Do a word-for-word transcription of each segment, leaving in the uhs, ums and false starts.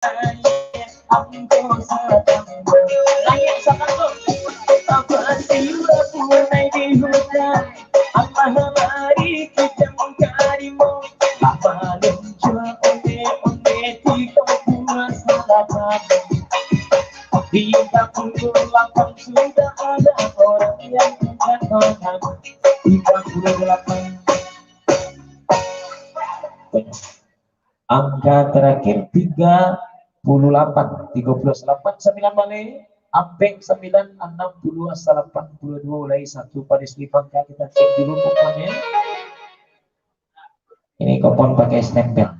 Ambo satamba, layek satamba. Apa sila punai di hutan, amah lari kijang karimo, apa luncuang onde-onde tigo puluah salapan. Tigo puluah lapan sudah ada orang yang bukan orang. Tigo puluah lapan. Angka terakhir tiga puluh lapan, tiga puluh lapan, sambilan baleh, ampek sambilan, anam puluah, salapan puluah duo, lai satu baris lima angka, kita cek dulu pokoknya. Ini kupon pakai stempel.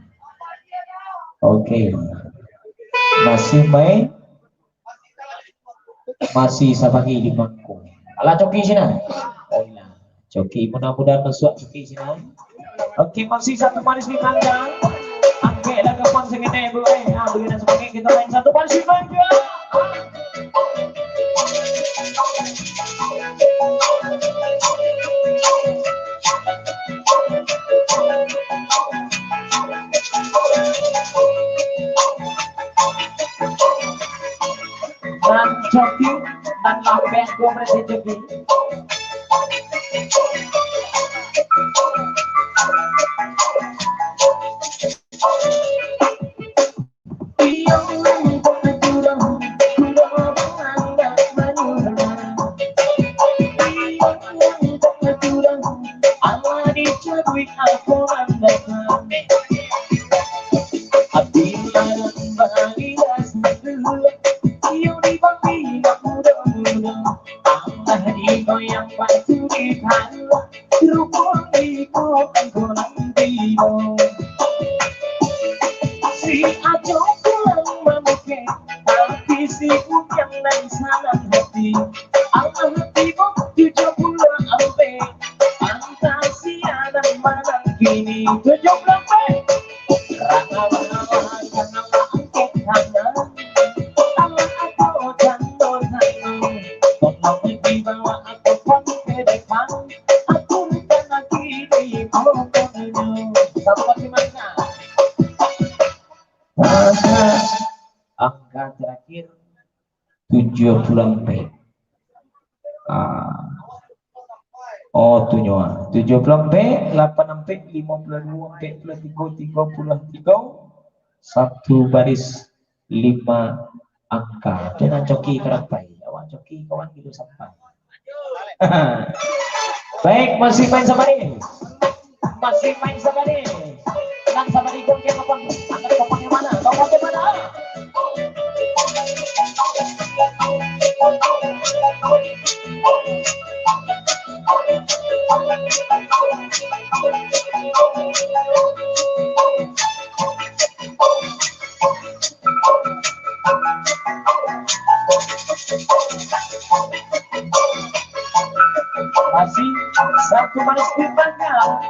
Oke. Masih main. Masih sabagi di mangko. Alah, coki sinan. Oh, iya. Coki, mudah-mudahan masuak coki sinan. Oke, masih satu baris di mangko. Angkek lah kupon saketek, Bu. Eh, nah, bagi nan sabagi, kita main satu baris di mangko. Nan coki, nan lambek, dua belas coki. Si Ajo pulang mamukek, tapi si Bujang nan sanang hati. Allah tibo tujuah puluah ampek, antah sia nan manang kini. Tujuah puluah ampek. Rana-rana, janganlah angkek tangan. Allah Ajo, jando-jando, tolong dibawa aku pun ke depan. Aku bukan lagi di pokoknya. Sama gimana? Angka terakhir tujuah puluah ampek. Ah. Oh, tu nyo. Tujuah puluah ampek, lapan ampek, limo puluah duo, ampek puluah tigo, tigo puluah tigo, satu baris lima angka. Jangan coki karapai. Awak coki kawan gitu sampai. Baik, masih main sabari. Masih main sabari. Nan sabari gol ke papan. Angkat papan yang mana? Papan yang mana? Masih satu baris di belakang.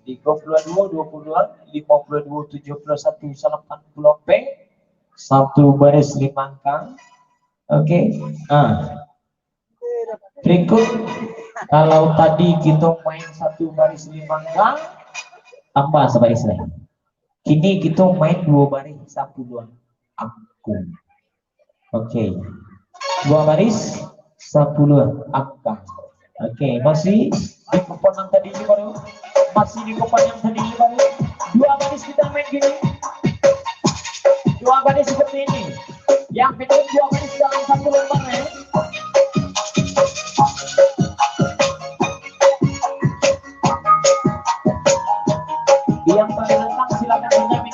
Tigo puluah duo, duo puluah, limo puluah duo, tujuah puluah satu, salapan puluah ampek, satu baris lima angka. Oke. Ah. Berikut, kalau tadi kita main satu baris lima angka, tambah sabaris lai. Kini kita main dua baris sapuluah angka. Oke. Dua baris sapuluah angka. Oke, masih di kupon yang tadi juga, masih di kupon yang tadi juga. Dua baris kita main gini. Dua baris seperti ini. Yang pintu dua baris dalam satu lembar, ya. Yang pada datang silakan menjamin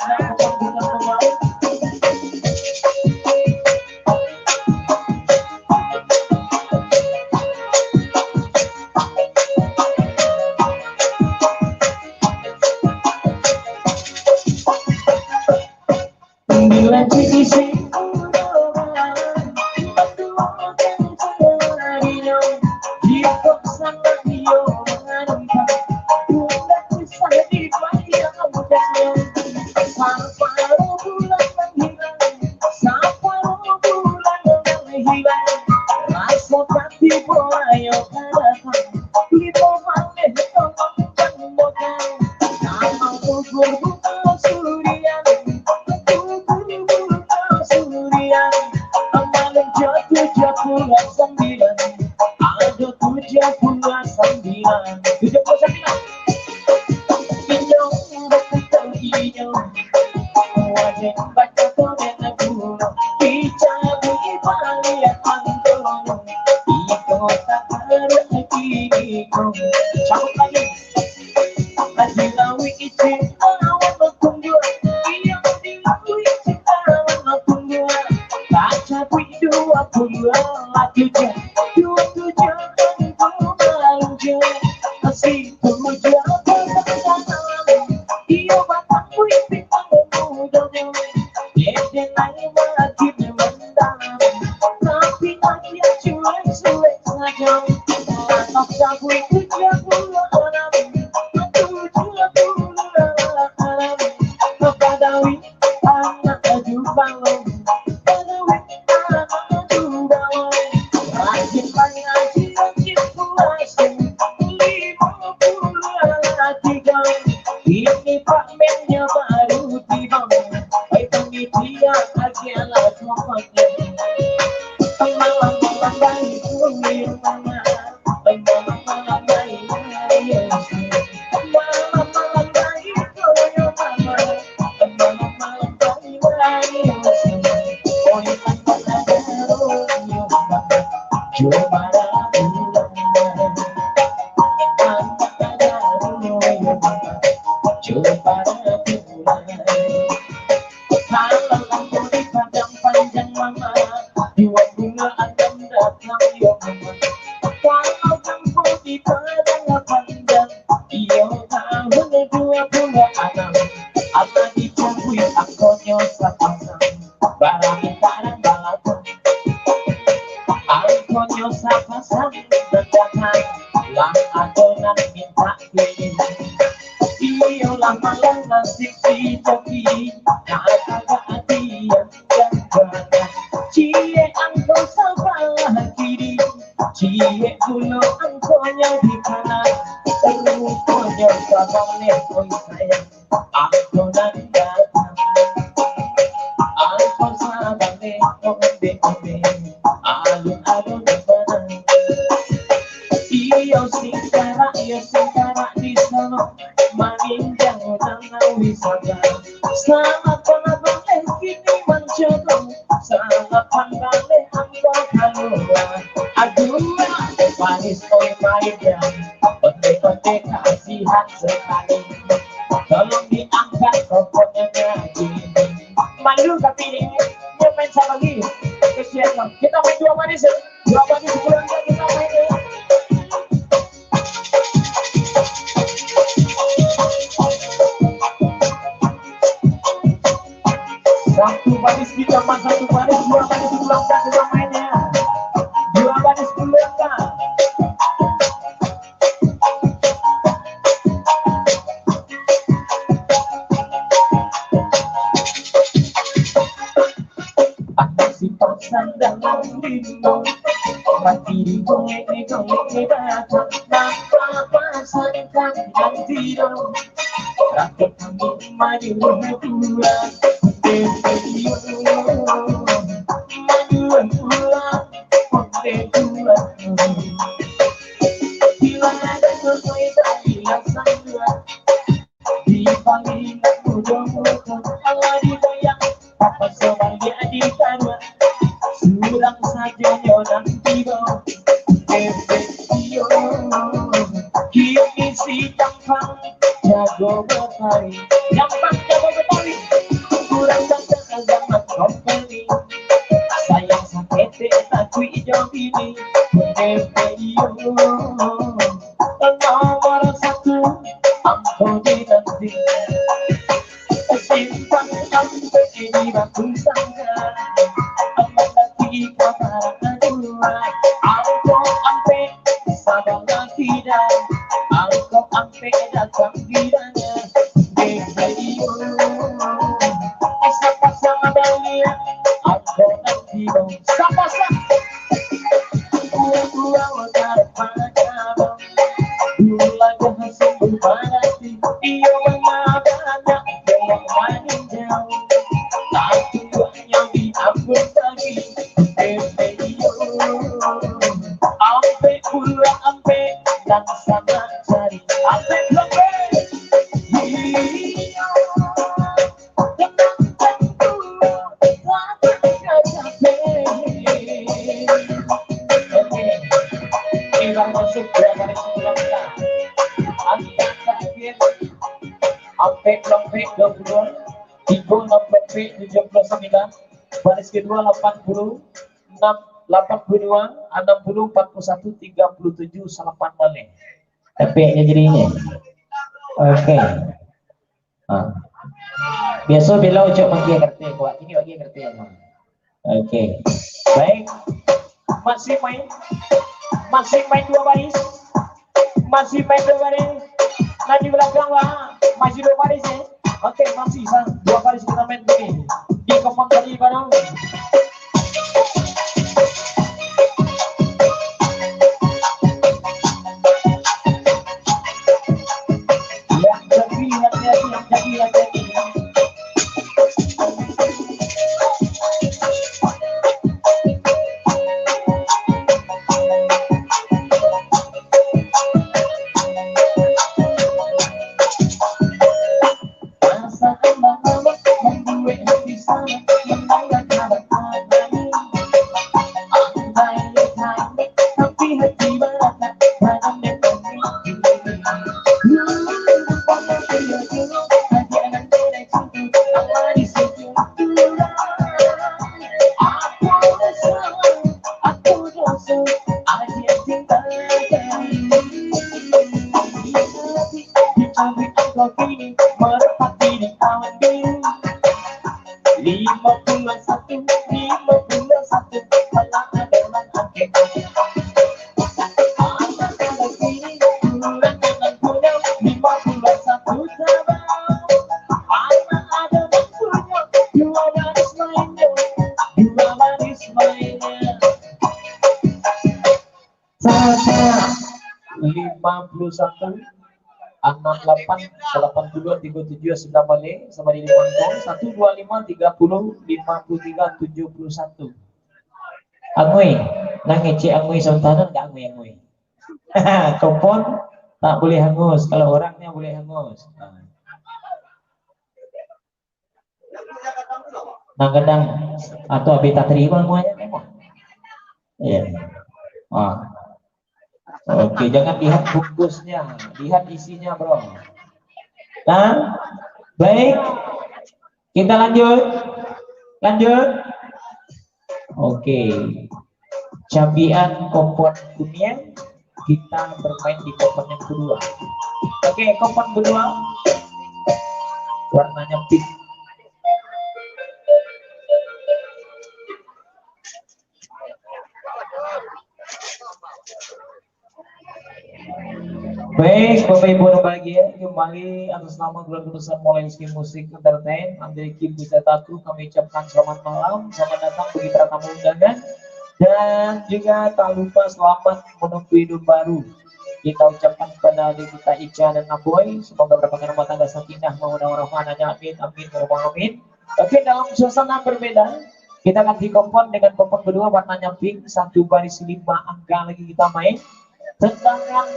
Lanjut isi. Jiko sangat iyo mangarumpang, bulan bisa dibayang mudahnya. Saparuh bulan manghilang, saparuh bulan manghilang, raso tibo ayo ka datang. Limo maleh tolong pamodang, kamang gugur bungo surian, gugur bungo surian. Malam jo tujuah puluah sambilan, ado tujuah puluah sambilan, tujuah puluah sambilan. Inyo bakuto inyo, waden bakato dek guru, dicabuik baliak mangko, iko tak taruah kini ko. Cabut lagi. Haji Lawi Icin lawan Tungguak, iyo, Haji Lawi Icin lawan Tungguak. Tacabuik duo puluah tujuah, duo tujuah angko balunjuak. Masih tujuah batang, iyo, batang buih pitang mudo. Dede lai makin mandam, tapi akhia cuek-cuek sajo. Anak sabuik tujuah puluah anam, tujuah puluah anam. Badawi anak Jubawa, Badawi anak Jubawa. Rajin mangaji, rajin puasa, limo puluah tigo. Ini Pak Mennya baru tibo. Oi, panitia, agiahlah cokotnyo. Malam-malam baik, oi, mama. Malam-malam baik, oi, mama. Malam-malam baik, oi, mama. Malam-malam baik, oi, mama. Oi, mama, oi, mama. Cuma ragu. Halang lampu dipadang panjang mama, duo puluah anam datang yo mama. Halang lampu dipadang panjang, iyo tahun duo puluah anam, alah dicabuik angkonyo sapasang. Barang tarang balakang. Angkonyo sapasang datang, lah ado nan mintak kini. Iyolah malang nasib si Coki, nak tagak ati yang jangan. Ciek angko sabalah kiri, ciek pulo angkonyo di kanan. Ruponyo sabaleh, oi sayang. Angko nan datang, angko sabaleh, ondeh-ondeh, alun-alun bana. Iyo singkarak, iyo singkarak di salok, maninjau danau wisata. Salapan baleh kini mancoba, salapan baleh angko kalua. Aduh, manis oi maida, ondeh-ondeh kasihan sakali. Tolong diangkat rokoknyo, Haji. Malu tapi nyo main sabagi. Kasihan, bang. Kita main duo baris, yo. Duo baris sepuluh angka kita main, yo. Satu baris kita, mas, satu baris, duo baris sepuluh angka kita main, yo. Duo baris sepuluh angka. Anak si pasang dalam limo, mati digolek-golek datang, nampak pasang kandang tido. Rakyat kami maju dua, maju dua, maju dua, maju dua. Bila ada sesuai dari langsung dua. Di panggilan mudo-mudo, alah digoyang, papaso baliak ditaruah. Surang sajonyo nan tibo, efek iyo. Kini si Jampang jago Betawi, Jampang jago Betawi. Kurang datang zaman kompeni, sayang saketek takuik jo bini, efek iyo. Nomor satu, ambo dinanti. Simpang sampai Di batu sangga, amat hati ka parak dua. Angko ampek sabalah tidak, angko ampek datang di dana. Dek radio, eh, sapa sama baliak, angko nanti dong. Sapa sa-, buah-buah tarpajam. Dulu lagah sungguh barati, iyo mangabana, tolong maninjau. Tapi buahnya diambil lagi, eh, eh, iyo. Ampek pula ampek, dan sama cari. Ampek pula ampek. Iyo. Oke. Ini baru masuk dua baris pulang kita. Angkat terakhir. Ampek, lompek, dua puluh. Tigo, enam, lompek, tujuh puluh sembilan. Baris kedua, lapan puluh enam, lapan puluh dua, enam puluh, empat puluh satu, tiga puluh tujuh, salapan maleh. Efeknya jadinya. Oke. Ha. Biaso bilo Ucok manggia karate, kok kini manggia karate, ha. Oke. Baik. Masih main. Masih main dua baris. Masih main dua baris. Nah, di belakang lah. Masih dua baris, ya. Oke, masih sa-, dua baris kita main ini. Di kepang tadi barang. Yang jadi, yang jadi, yang jadi, yang jadi. Lima puluh satu, lima puluh satu, kalau ada nan ake. Anak ada bini, kurang anak punya, lima puluh satu sabar. Anak ada nan punya, dua baris mainnya, dua baris mainnya. Salah, salah. Lima puluh satu, enam lapan, delapan puluh, tiga tujuh, sembilan balik, sama di lima angko. Satu, dua, lima, tiga puluh, lima puluh tiga, tujuh puluh satu. Angui, nang ngecek angui sementara, ndak angui-angui. Kopon tak boleh hangus, kalau orangnya boleh hangus. Nah. Nang gadang atau abih tak terima semuanya memang. Iya. Ah. Oke, jangan lihat bungkusnya, lihat isinya, bro. Nah, baik. Kita lanjut. Lanjut. Oke. Cambian kopon kuniang, kita bermain di kopon yang kedua. Oke, kopon kedua warnanya pink. Baik, Bapak Ibu yang bahagia, kembali atas nama keluarga besar Molenski Musik Entertain, Andre Kim bisa taku, kami ucapkan selamat malam, selamat datang bagi para tamu undangan, dan juga tak lupa selamat menempuh hidup baru. Kita ucapkan kepada adik kita Ica dan Aboy, semoga berpakai rumah tangga sakinah, mawadah warahmah, anaknya, amin, amin, warahmah, amin. Oke, dalam suasana berbeda, kita ganti kopon dengan kopon kedua warnanya pink, satu baris lima angka lagi kita main. Tendangan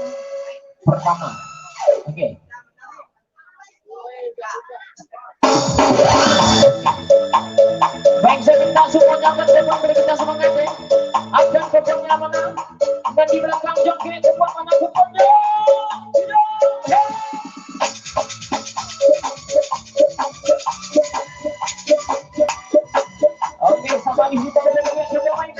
pertama. Oke. Baik, saya minta semuanya angkat kopon, beri kita semangat, ya. Angkat koponnya mana? Dan di belakang joget, kopon mana koponnya? Oke, sama di sini, kita dengar, kita main.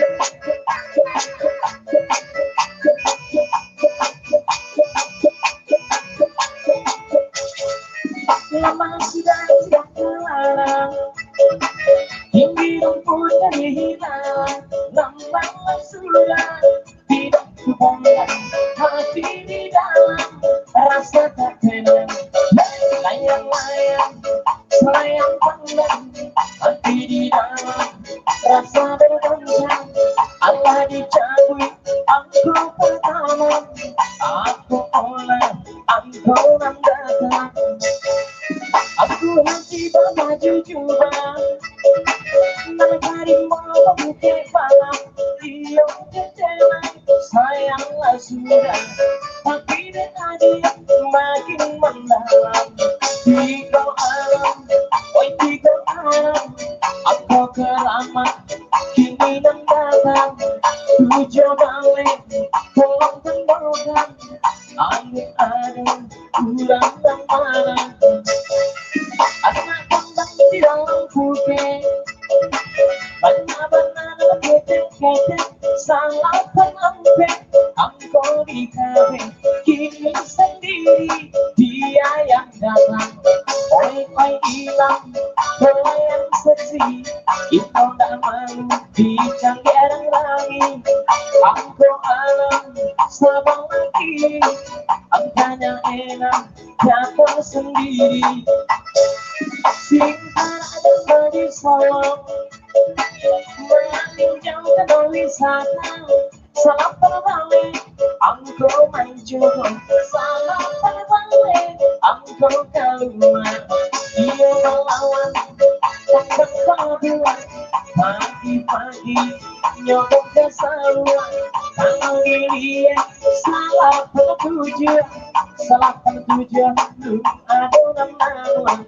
Lama sudah tidak terlarang. pandang, tapi di dalam rasa bergoncang. Alah dicabuik angko pertama, aku olah angko nan datang. Aku henti bamaju jubah, nan harimau pamukek palang, iyo ketelan, sayanglah sudah, tapi dek adiak makin mandalam. Tigo alam, oi tigo alam, angko karamat kini nan datang. Tujuah baleh, tolong tenangkan, anu ado urang nan marah. Anak kambang di dalam pukek, bana-bana ketek-ketek, salah panampek, angko di kabeh, kini sendiri dia yang datang. Oi, oi, ilang, oi yang seksi, iko ndak malu dicanggiak urang lagi. Angko alam sabang lagi, angkanya enak datang sendiri. Singkar ada di Solok, meninjau tempat wisata. Salah panampek, angko mancubo, salah panampek, angko kalua. Iyo malawan, tantang pabuah, pagi-pagi nyodok ka salua. Kalau diliek, salah patujuah, salah patujuah, lu ado nan manuang.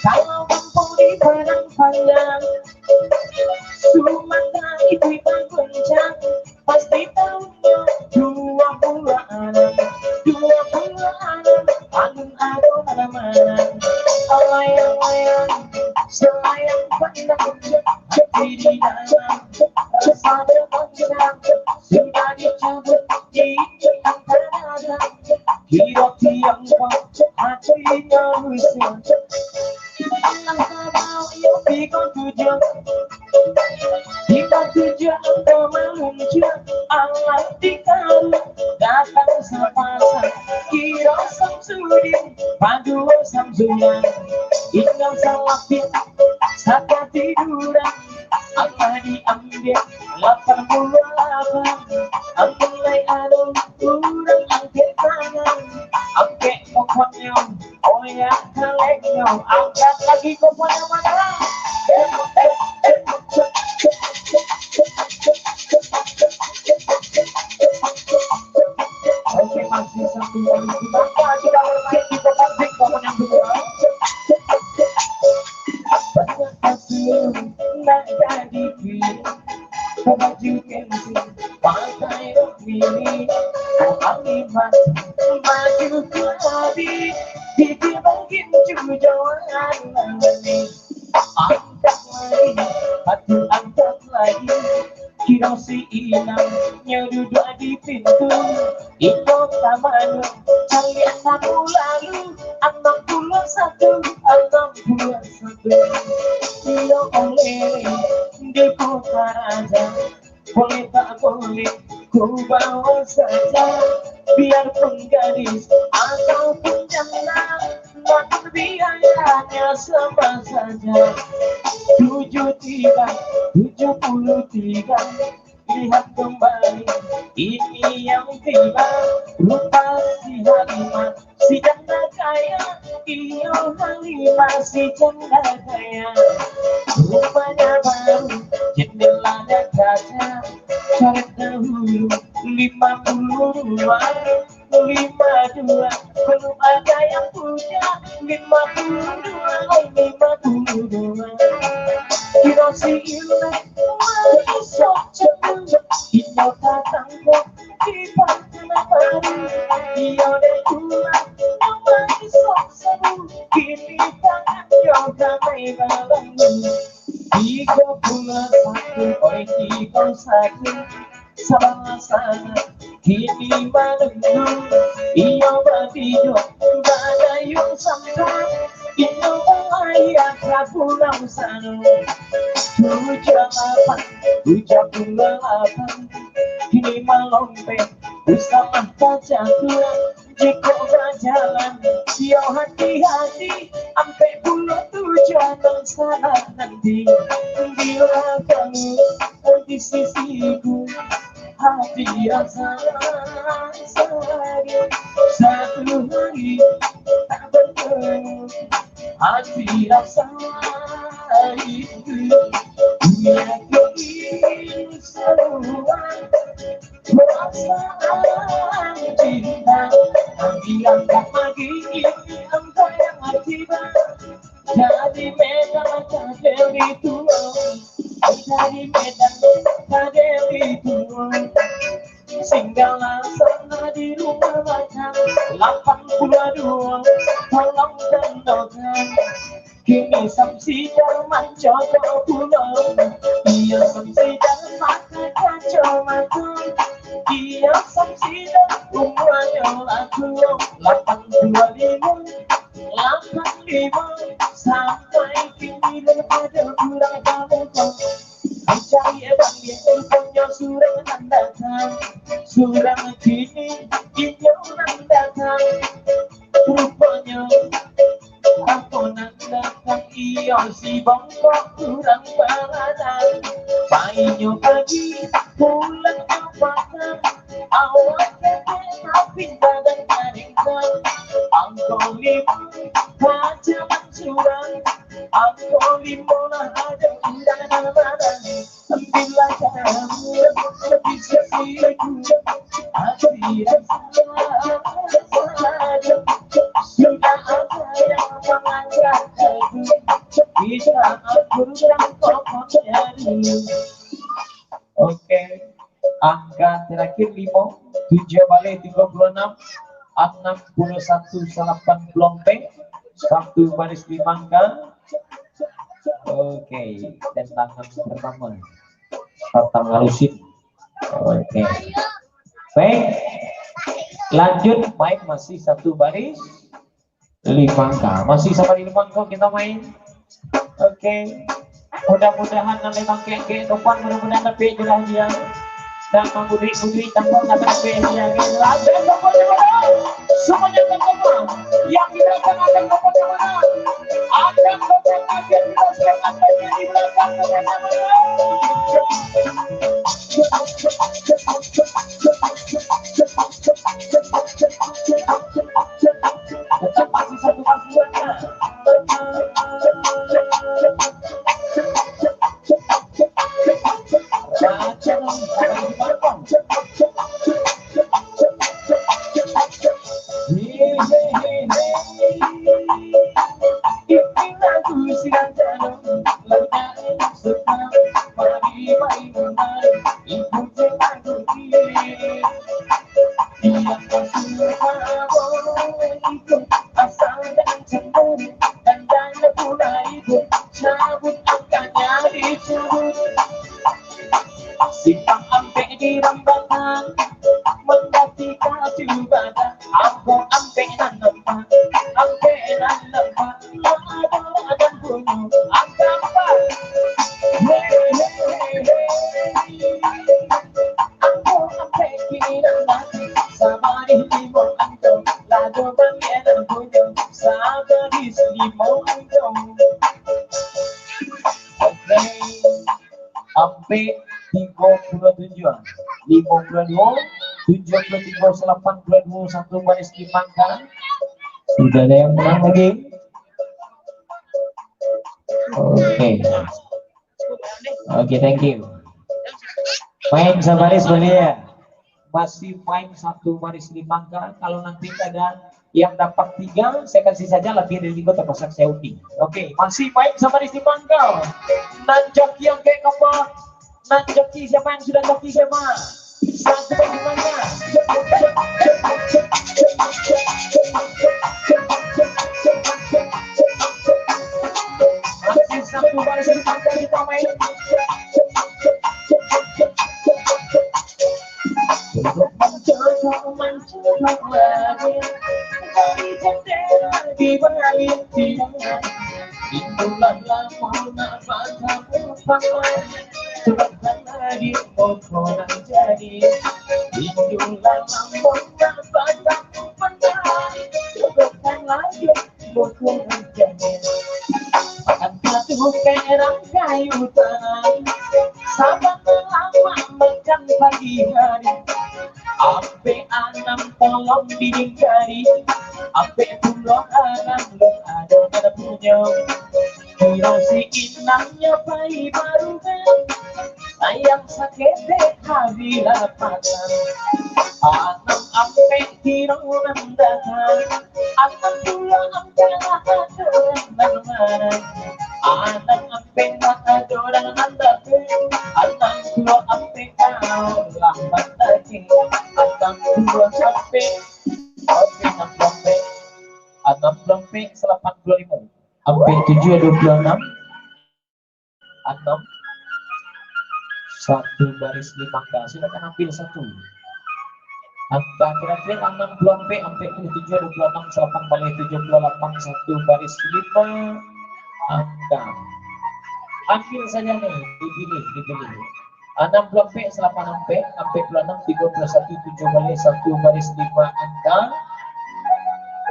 Kalau kampung di Padang Panjang, Sumatera itu baguncang, pasti tahu duo puluah anam, duo puluah anam, anun ado mana-mana. Layang-layang, selayang pandang, jadi di dalam rasa bergoncang, sudah dicabut di antara. Kiro tiang ko, hati manusia. Alah tabao iyo tigo tujuah. Tigo tujuah angko maluncua. Alah dikaru datang sapasang. Kiro Samsudin, paduo Samsunan. Inyo salapik, sakatiduran. Alah diambiak lapan puluah lapan. Ampun lai ado urang angkek tangan. Angkek kokonyo, oyak kaleknyo. Angkat lagi kokonyo, mana? Oke, masih satu kali. Kita sudah bermain di kokonyo, kokonyo dua. Banyak kasur nak jadi pilih. Baju gengsi, pakai rok mini. Oh, Halimah, baju ku habis. Gigi mungkin cucuan lagi. Angkat lagi, batu angkat lagi. Kiro si inang nyo duduak di pintu. Iko ka mano, caliak tamu lalu. Anam puluah satu, anam puluah satu. Iyo oleh di kota raja, boleh tak boleh, ku bawa saja. Biarpun gadis ataupun janda, namun biayanya sama saja. Tujuh tiga, tujuh puluh tiga. Lihat kembali, ini yang tiba. Rupa si Halimah, si janda kaya. Iyo, Halimah, si janda kaya. Rumahnya baru, jendelanya kaca. Coret dahulu, lima puluh dua. Lima dua, belum ada yang punya. Lima puluh dua, oh, lima puluh dua. Kiro si Ilmu maisok cepu, inyo tatanggo di pangkalan baru. Iyo dek tulang maisok sabu, kini tangan yo damai balambu. Tigo puluah satu, oi, tigo satu. Sabalah sana kini manenun, iyo batido badayung sangka, inyo balayia ka pulau sano. Tujuah lapan, tujuah puluah lapan, kini malompek, usah lah tacatuan. Iko bajalan, yo hati-hati, ampek pulo tu jangan salah nanti. Bila kamu di sisiku, hati rasa sakit. Satu hari tak bertemu, hati rasa rindu. Yakin semua perasaan cinta, tapi angkat pagi ini engkau yang tiba. Dari Medan ka Deli Tuang, dari Medan ka Deli Tuang. Singgahlah sana di rumah makan lapan puluh dua, tolong kenalkan. Kini Samsidan mancokok pulo. Iyo Samsidan pakai kacamata. Iyo Samsidan umuanyo lah tuo, lapan puluh limo, lapan limo. Sampai kini belum ado urang tahu. Dicari baliak ruponyo surang nan datang. Surang kini inyo nan datang. Ruponyo apo nan datang, iyo si bongkok urang baranak. Painyo pagi, pulangnyo patang. Awak ketek tapi badan karingkang. Angko limo, pacaman surang. Angko limo lah ado undangan. Bila kamu lebih sesiku, hati rasa saja. Sudah ada yang mengangkat aku, bisa akur dan kokoh jadi. Oke. Angka terakhir limo, tujuah baleh tigo puluh anam, anam puluah satu salapan puluah ampek, satu baris lima angka. Oke, tendangan pertama. Patang alusin. Oke. Baik. Lanjut main masih satu baris. Lima angka. Masih sama di lima angka kita main. Oke. Mudah-mudahan nanti bangkek ke depan, mudah-mudahan dapat jualan dia. Dan manggudik-gudik tanpa nak dapat dia. Ada dapat jualan. Semuanya dapat. Yang kita akan dapat jualan. Ada dapat lagi kita sekarang di belakang. Simpang ampek di rambatan, mendaki kaki badan, ampek ampek nan nampak, ampek nan nampak, lah ada dan bunyi, angka ampek. Hei, hei, hei, hei. Angko ampek kini nan mati, sabarih limo angko, lado bangke nan punyo, sabarih limo angko. Oke. Ampek tigo puluah tujuah, limo puluah duo, tujuah puluah tigo, salapan puluah duo, satu baris limo angka. Sudah ada yang menang lagi? Oke. Oke, thank you. Main sabaris boleh ya? Masih main satu baris limo angka. Kalau nanti ada yang dapat tiga, saya kasih saja, lebih dari tiga terpaksa saya undi. Oke, masih main sabaris limo angka. Nan joki angkek kapal. Nan joki siapa, yang sudah joki siapa? Satu baris limo angka. Masih satu baris limo angka kita main. Mancung-mancung lari dari jendela di balik tiang. Itulah lamo nak batamu paman. Tuhan lagi pokok nak jadi. Itulah lamo nak batamu paman. Ayo, bukan hujan. Makan batu, perang kayu tanah. Sabar lama makan pagi hari. Ampek anam tolong dilingkari. Ampek pulo anam belum ada, ada punyo. Kiro si inangnyo pai barumah. Sayang saketek habis lapatan. Anam ampek kiro nan datang. Anam pulo ampek lah ado nan marah. Anam ampek lah ado nan datang. Anam pulo ampek lah batagih. Anam pulo ampek. Oke, anam pulo ampek. Anam pulo ampek, salapan pulo limo. Ampek tujuah, duo pulo anam. Anam. Satu baris lima angka. Silakan ambil satu. Angka terakhir anam pulo ampek, ampek pulo tujuah, duo pulo anam, salapan baleh tujuah pulo lapan, satu baris lima angka. Ambil saja nih, dipilih, dipilih. Anam pulo ampek, salapan ampek, ampek pulo anam, tigo pulo satu, tujuah baleh satu baris lima angka.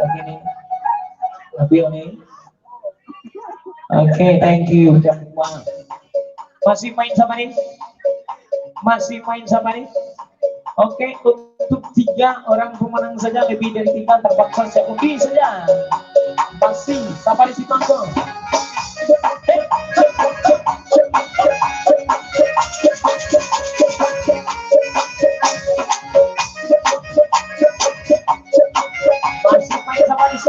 Oke nih. Ambil nih. Oke, thank you. Masih main sabaris? Masih main sabaris? Oke, untuk tiga orang pemenang saja, lebih dari tiga terpaksa saya undi saja. Masih sabaris di panggung. Masih main sabaris?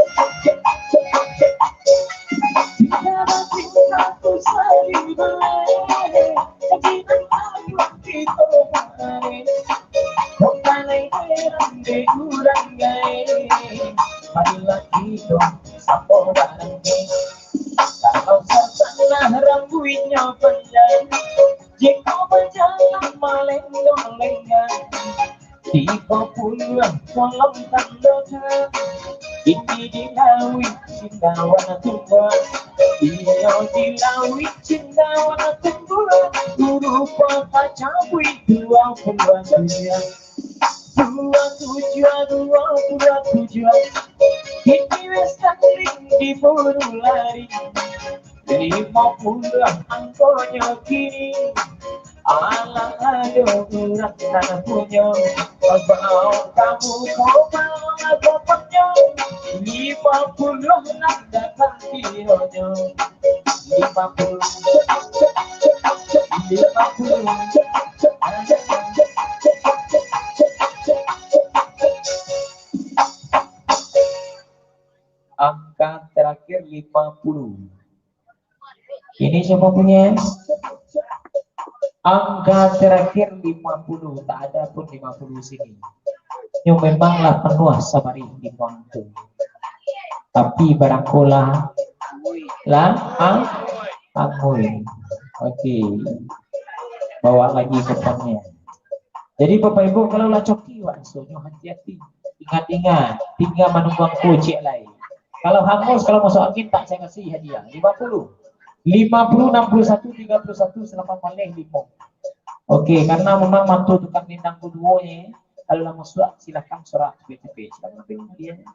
Kalau satanah rambuiknyo panjang, jiko bajalan malenggang-lenggang, tibo pulo kolong tandokan. Ini di lauik Cendawan Tumbuak, iyo di lauik Cendawan Tumbuak, rupo tacabuik duo pulo tujuah. Duo tujuah, duo pulo tujuah. Kini wes tangling diburu lari. Limo pulo angkonyo kini. Alah ado urang nan punyo. Bao kamu ko bao lago punyo. Limo pulo nan datang kironyo. Limo pulo. Limo pulo. Angka terakhir lima puluh. Ini siapa punya? Angka terakhir lima puluh. Tak ada pun lima puluh sini. Nyo memanglah penuh sabari di panggung. Tapi barangkolah lah, ha? Amin. Oke. Bawa lagi ke panggung. Jadi, Bapak Ibu, kalau lah coki, wak, rasonyo hati-hati. Ingat-ingat, tingga manunggu angko ciek lai. Kalau hangus, kalau masuk angin, tak saya kasih hadiah. Lima puluh. Lima puluh, enam puluh satu, tiga puluh satu, salapan baleh limo. Oke, karena memang mato tukang nindang tu duo ni, kalau lah masuk, silakan sorak cepet-cepet. Silakan ambil hadiahnya.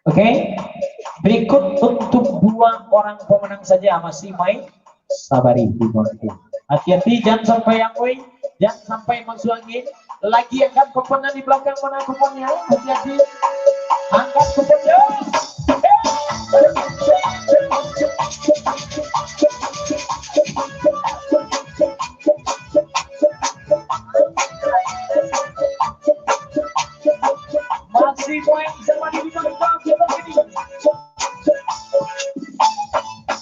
Oke, berikut untuk dua orang pemenang saja masih main. Sabari di bawah itu. Hati-hati, jangan sampai angin, jangan sampai masuk angin. Lagi angkat kuponnya di belakang, mana kuponnya? Hati-hati. Angkat kuponnya. Masih main sama di bintang-bintang kita ini.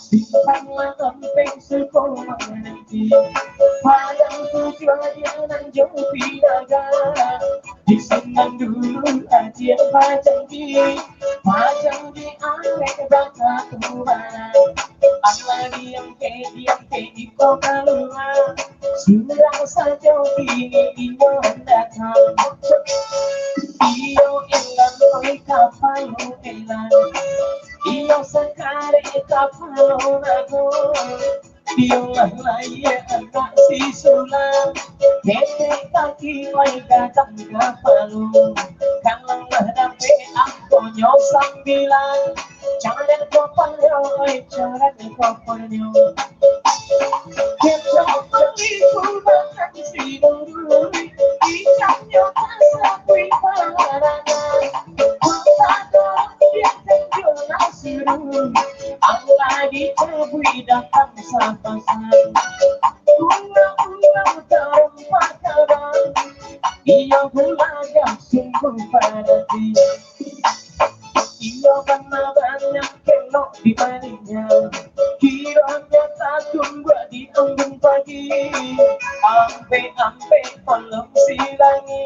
Simpanlah ampek suko mananti. Padang tujuan nan jauh pinaga. Di sinan dulu aja pajang di. Pajang di arek baka tubaran. Alah diam ke, diam ke, iko kalua. Surang sajo kini inyo datang. Iyo elan oi kapalo elan. Iyo sakarek kapalo nago. Iyolah lahia anak si Sulam, ketek kaki, oi gadang kapalo. Kalau lah dapek angkonyo sambilan, coret kopalnyo, oi, coret kopalnyo. Ketek kaki, oi gadang si Nurul, ikannyo ka sapuik paranan. Kota Doro, dia tentu nasiru, Allah dicabuik datang sapasang. Pulau-pulau tarompa kabang, iyo bulaga sungguh parati. Iyo bana banyak kelok di baliknyo, kironyo tatumbuak di embun pagi. Ampek-ampek tolong silangi,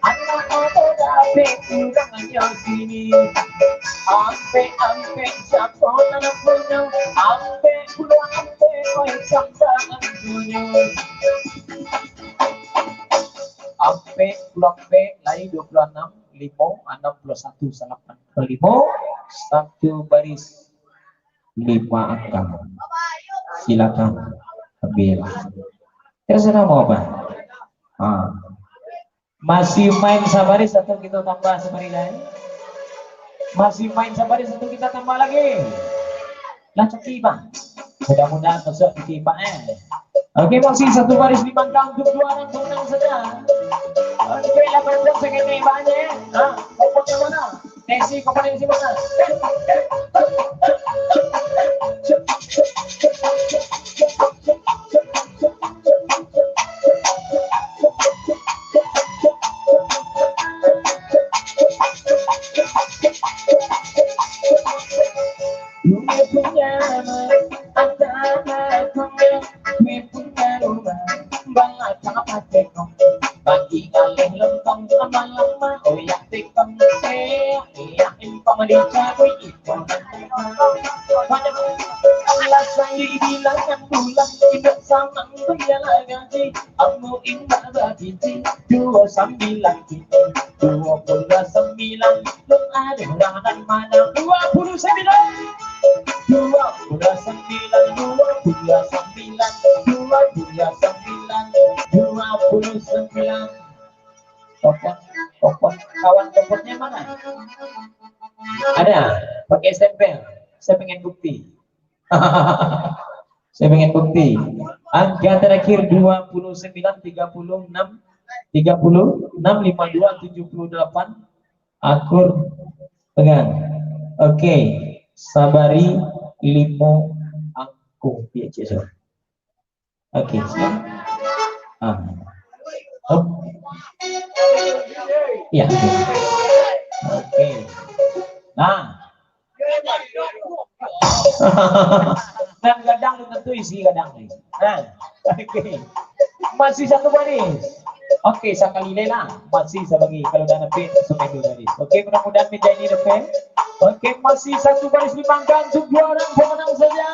anak ado dapek kurangnyo sini. Ampek-ampek siapo nan punyo, ampek pulo ampek, oi cambaan punyo. Ampek pulo ampek, lai duo puluah anam, limo, anam puluah satu, salapan puluah limo, satu baris lima angka. Silakan ambil. Terserah mau apa? Ha. Masih main sabaris atau kita tambah sabaris lain? Masih main sabaris atau kita tambah lagi? Lah, cuti, Bang. Mudah-mudahan besok cuti, Pak, eh. Oke, masih satu baris di bangkang untuk dua orang pemenang saja. Oke, lapan belas sekian banyak, eh. Ha, pokoknya mana? Tesi, kompetensi mana? Dunia punya atap, dunia punya rumah, balakang patekong. Pagi ngaleh lontong, lama-lama oyak tekong. Eh, eh, impang dicabuik, impang. Banyak alasan dibilangkan pulang, indak samang tu ialah gaji. Amu indak babiji, duo sambilan kini, duo puluah sambilan, lun ado urang nan manang. Duo puluah sambilan, duo puluah sambilan, duo puluah sambilan, duo puluah sambilan, duo puluah sambilan. Kopot, kopot, kawan kopotnya mana? Ada, pakai stempel. Saya pengen bukti. Saya pengen bukti. Angka terakhir dua puluh sembilan, tiga puluh enam, tiga puluh enam, lima dua, tujuh puluh delapan. Akur pegang. Oke. Sabari limo angko. Iya, cek, sorry. Oke, siap. Ah. Hop. Ya. Oke. Nah. Nan gadang tu tantu isi gadang ni. Nah. Oke. Masih satu baris. Oke, sakali lai lah. Masih sabagi. Kalau dah dapek, sampai dua baris. Oke, mudah-mudahan meja ini dapek. Oke, masih satu baris di bangkang. Untuk dua orang pemenang saja.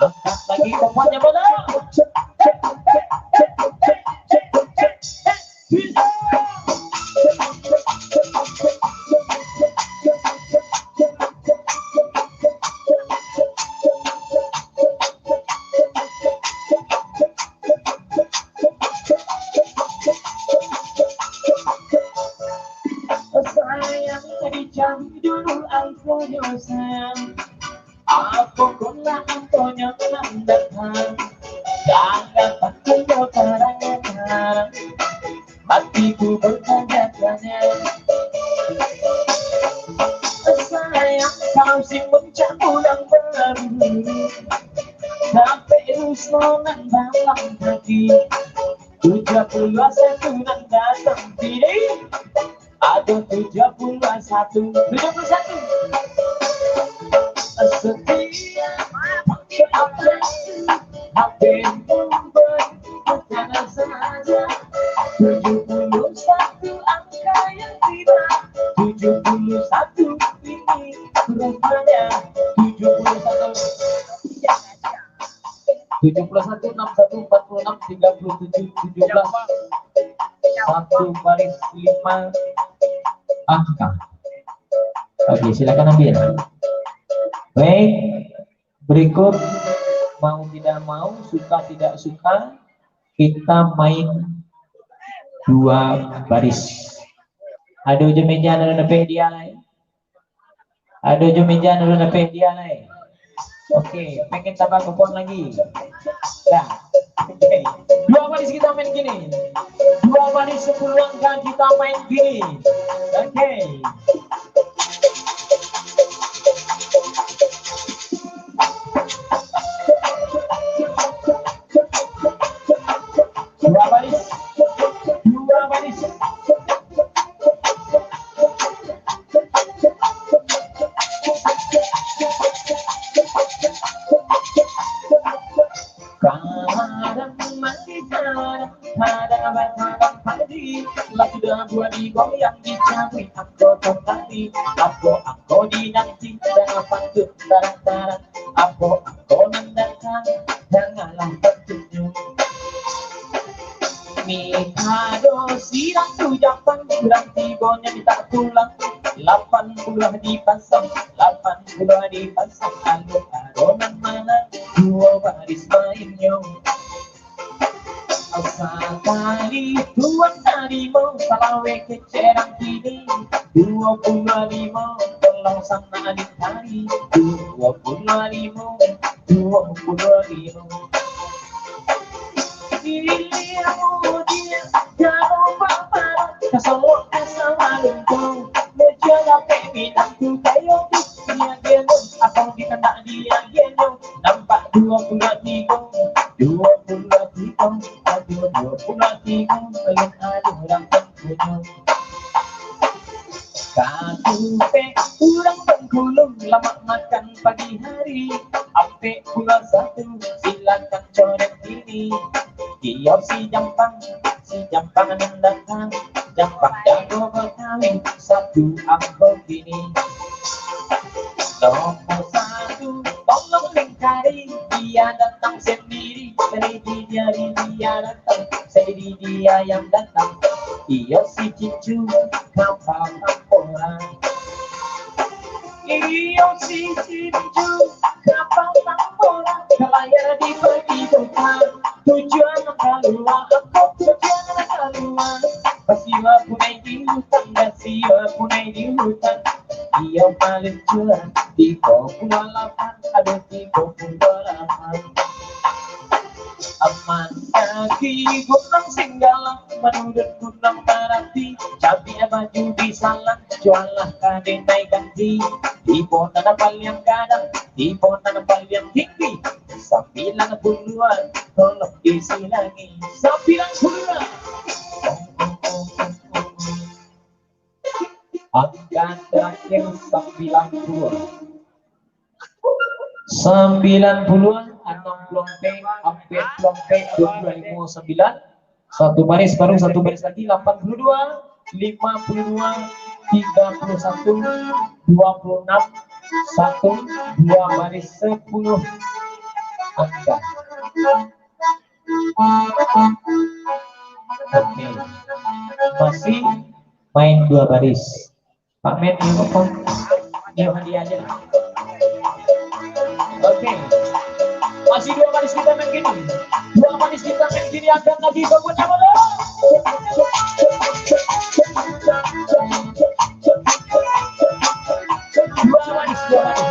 Angkat lagi kopotnya, bola. Sayang, tadi jam dulu angkonyo, sayang. Apo kona angkonyo nan datang? Jangan takut lo karangan. Hatiku bertanya-tanya. Sayang, kau si muncak bulan baru. Sampai Rusno nan dalam hati. Tujuh puluh satu nan datang kini. Aduh, tujuh puluh satu. Tujuh puluh satu. Setiap hampir bukan saja. Tujuh puluh satu angka yang tiba. Tujuh puluh satu ini rupanya. Tujuh puluh satu. Tujuh puluh satu, enam satu, empat puluh enam, tiga puluh tujuh, tujuh belas, satu baris lima angka. Oke, silakan ambil. Baik, berikut Mau tidak mau, suka tidak suka, kita main dua baris. Ado jo meja nan dapek dia lai? Ado jo meja nan dapek dia lai? Oke, pengen tambah kupon lagi? Dah. Oke. Dua baris kita main gini. Dua baris sepuluh angka kita main gini. Oke. Dua baris. Dua baris. Kadang mandi, kadang kada bakadang padi. Lah sudah buah digoyang, dicabuik angko kembali. Apo angko dinanti, dah pantun tarang-tarang. Apo angko nan datang, janganlah tatunyo. Mikado si Ratu Japang, urang tibonyo mintak pulang. Lapan puluah dipasang, lapan puluah dipasang. Alun ado nan manang, duo baris mainnyo. Sakali tuan tarimo, salawek kecek nan kini. Duo puluah limo, tolong sana dicari. Duo puluah limo, duo puluah limo. Ilia mudia, jauah baparak, kasolok ka Samalunto. Muja dapek minantu kayo tu, dia genyo, apo dikandak dia genyo. Nampak duo puluah tigo, duo puluah tigo, aduh, duo puluah tigo, alun ado urang punyo. Katupek urang Bengkulu, lamak makan pagi hari. Ampek puluah satu, silakan coret kini. Iyo si Jampang, si Jampang nan datang. Jampang jago Betawi, satu ambo kini. Nomor satu, tolong lingkari, dia datang sendiri. Sendiri dia, dia datang, sendiri dia yang datang. Iyo si Cincu, kapal tambora. Iyo si Cincu, kapal tambora. Kalayar di pagi buta, tujuan kalua, angko tujuan kalua. Basiwa punai di hutan, basiwa punai di hutan. Iyo maluncuak, tigo puluah lapan, ado tigo puluah lapan. Aman kaki Gunung Singgalang, manurun Gunung Marapi, cabiak baju disalang, jualah ka denai ganti. Tibo nan paliang gadang, tibo nan paliang tinggi, sambilan puluah, tolong isi lagi. Sambilan puluah. Angka terakhir sambilan puluah. Sambilan puluah, anam puluah ampek, ampek puluah ampek, duo puluah limo, sambilan. Satu baris baru, satu baris lagi, lapan puluh dua, lima puluh dua, tiga puluh satu, dua puluh enam, satu, dua baris, sepuluh angka. Oke. Masih main dua baris. Pak Men, iyo apo? Iyo hadiah aja. Oke. Masih dua baris kita main gini. Dua baris kita main gini, angkat lagi, bangun yang mana? Dua baris, dua baris.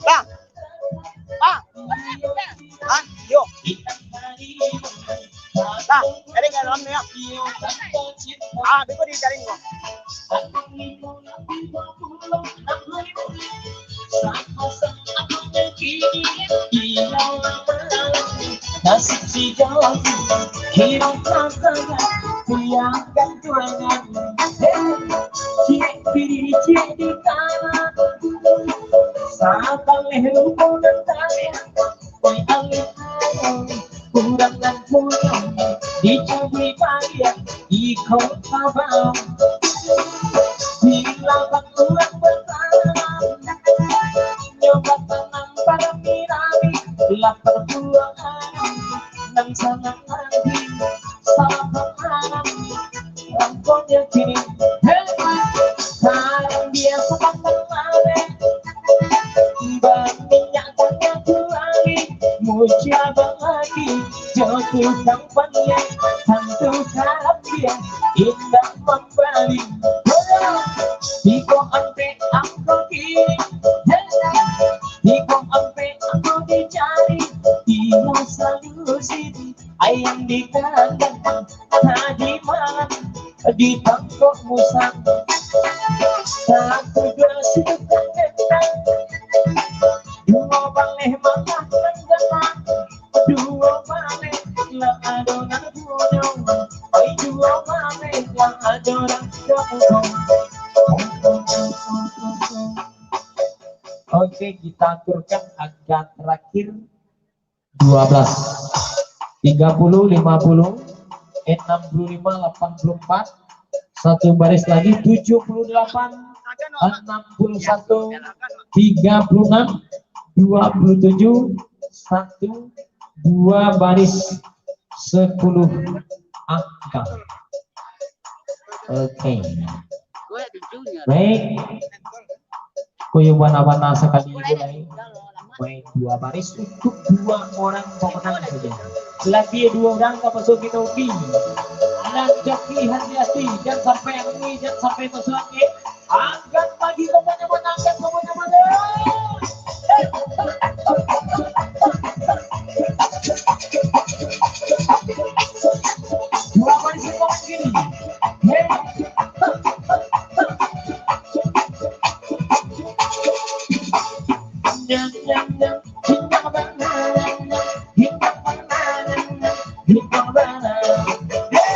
Bang. Bang. Hah? Yo. Bang, jadi kat dalam ni, ya. Ah, beko di jaring ko. Sabaleh rupo nan tayang, oi alih-alih, urang nan punyo dicabuik baliak, iko kabau. Bila urang batanam, nyo batanam parami-rami, lah tabuang nan sanang nanti, salah batanam. Pokoknyo kini, hei, barang biaso batang lareh, baminyak tanah kuali, muji abang lagi, jo tukang paniang, tantu karambia, indak mambali. Tigo ampek angko kini, hei, tigo ampek angko dicari, iyo salusi. Ayam di kandang, tadi malam ditangkok musang. Satu dua sudah kena, duo baleh malah nang ganang, duo baleh lah ado nang punyo, oi, duo baleh lah ado nang ganang. Oke, kita aturkan angka terakhir. Dua belas, tiga puluh, lima puluh, enam puluh lima, delapan puluh empat, satu baris lagi, tujuh puluh delapan, enam puluh satu, tiga puluh enam, dua puluh tujuh, satu, dua baris, sepuluh angka. Oke. Baik. Koyo bana-bana sakali lai. Baik, dua baris untuk dua orang pemenang saja. Lagi dua orang ka masuak ke topi. Nan joki hati-hati, jan sampai angin, jan sampai masuak angin. Angkat pagi, semuanya mana? Angkat semuanya mana? Dua baris sebelah kiri. Hei. Nyam, nyam, nyam. Hingga mana? Hingga mana? Hingga mana? Hei.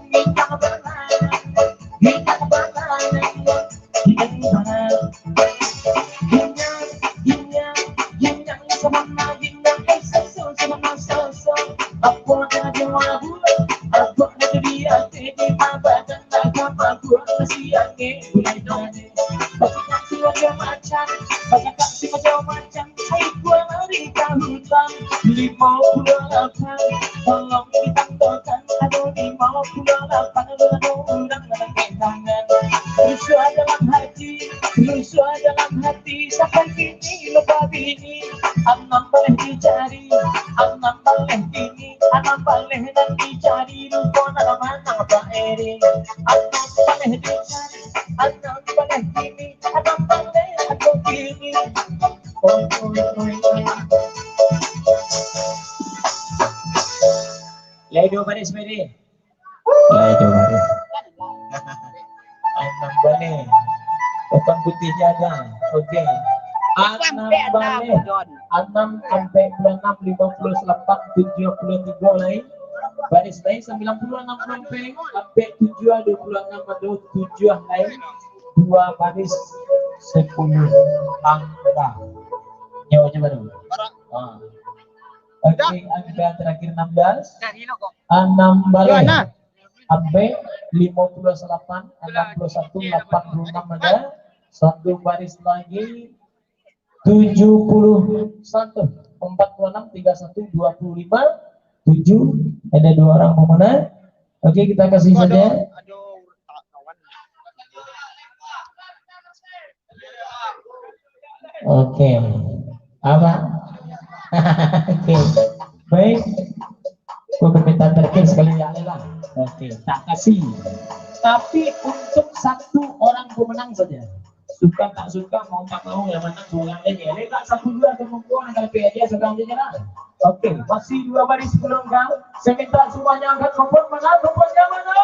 Hingga mana? Limo puluah lapan, tolong ditandakan, ado limo puluah lapan, ado urang nan angkek tangan. Rusuah dalam hati, rusuah dalam hati, sampai kini lupa bini. Anam baleh dicari, anam baleh kini, anam baleh nan dicari, rupo nan manang Pak Eri. Anam baleh dicari, anam baleh kini, anam baleh atau kini. Lai duo baris, Mary. Lai duo baris. Anam baleh. Papan putih jaga. Oke. Anam baleh. Anam ampek puluah anam, limo puluah salapan, tujuah puluah tigo lai. Baris lai sambilan puluah, anam puluah ampek, ampek tujuah, duo puluah anam ado tujuah lai. Dua baris, sepuluh angka. Nyawa je baru. Ah. Oke, angka terakhir enam belas. Anam baleh. Ampek, limo puluah salapan, anam puluah satu, lapan puluah anam ada. Satu baris lagi, tujuh puluh satu. Empat puluh enam, tiga satu, dua puluh lima, tujuh. Ada dua orang pemenang. Oke, kita kasih saja. Oke. Apa? Oke. Baik. Permintaan terakhir sekali ya lah. Oke, tak kasih. Tapi untuk satu orang pemenang saja. Suka tak suka, mau tak mau, yang mana kurang aja. Letak satu dua kemampuan akan P J sekarang aja lah. Oke, masih dua baris belum kan? Saya minta semuanya angkat kompor, mana kompornya mana?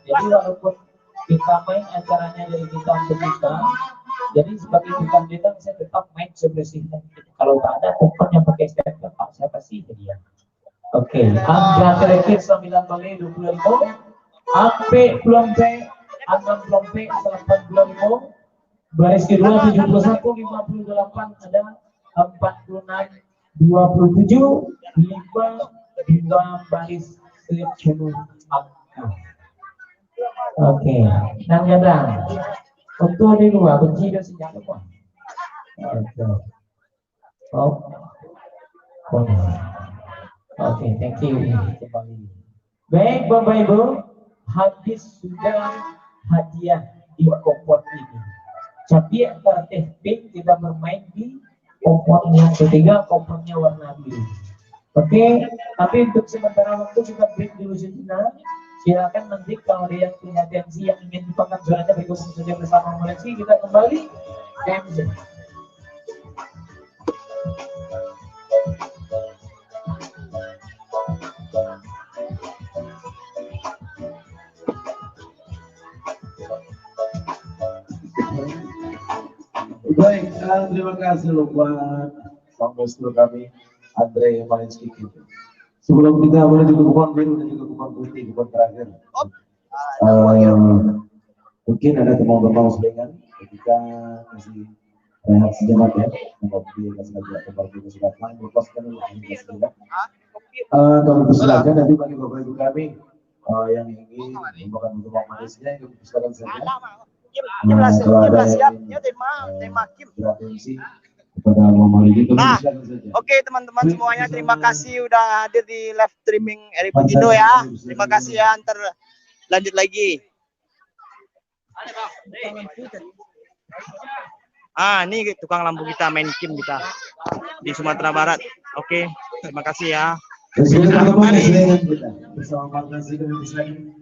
Jadi, walaupun kita main acaranya dari kita untuk kita, jadi sebagai tukang bintang, saya tetap main sebersihnya. Kalau tak ada, pokoknya pakai step tetap saya kasih hadiah. Oke, angka terakhir sembilan baleh dua puluh lima, ampek puluah ampek, anam puluah ampek, salapan puluah lima, baris kedua tujuh puluh satu, lima puluh delapan, ada empat puluh enam, dua puluh tujuh, lima, dua baris sepuluh angka. Oke, nang gadang. Untuk di luar, kunci dah siap apa? Oke. Oh. Oh. Oke, thank you. Kembali. Baik, Bapak Ibu, habis sudah hadiah di kompor ini. Tapi yang terakhir, kita bermain di kompor yang ketiga, kompornya warna biru. Oke, tapi untuk sementara waktu kita break dulu sejenak. Silakan nanti kalau ada yang punya atensi yang ingin dipakai suaranya bergabung saja bersama M C, kita kembali ke M C. Baik, ah, terima kasih loh buat Bang Maestro kami, Andre Marinski. Sebelum kita mulai, juga kupon biru dan juga kupon putih, kupon terakhir. Eh, mungkin ada teman-teman selingan, kita kasih rehat sejenak ya, nanti kita segera kembali ke surat, lepaskan dulu ini sejenak. Eh, kami persilakan nanti bagi Bapak Ibu kami, eh, yang ingin membawakan minuman manisnya, kami persilakan saja. Nah, kalau ada yang ingin, eh, bergabung kepada Muhammad Ridho, kami persilakan saja. Oke, teman-teman semuanya, terima kasih udah hadir di live streaming Eric Indo ya. Terima kasih ya, ntar lanjut lagi. Ah, ini tukang lampu kita, main kim kita di Sumatera Barat. Oke, terima kasih ya. Terima kasih. Bersama Bang Nasir dan Bang Ismail.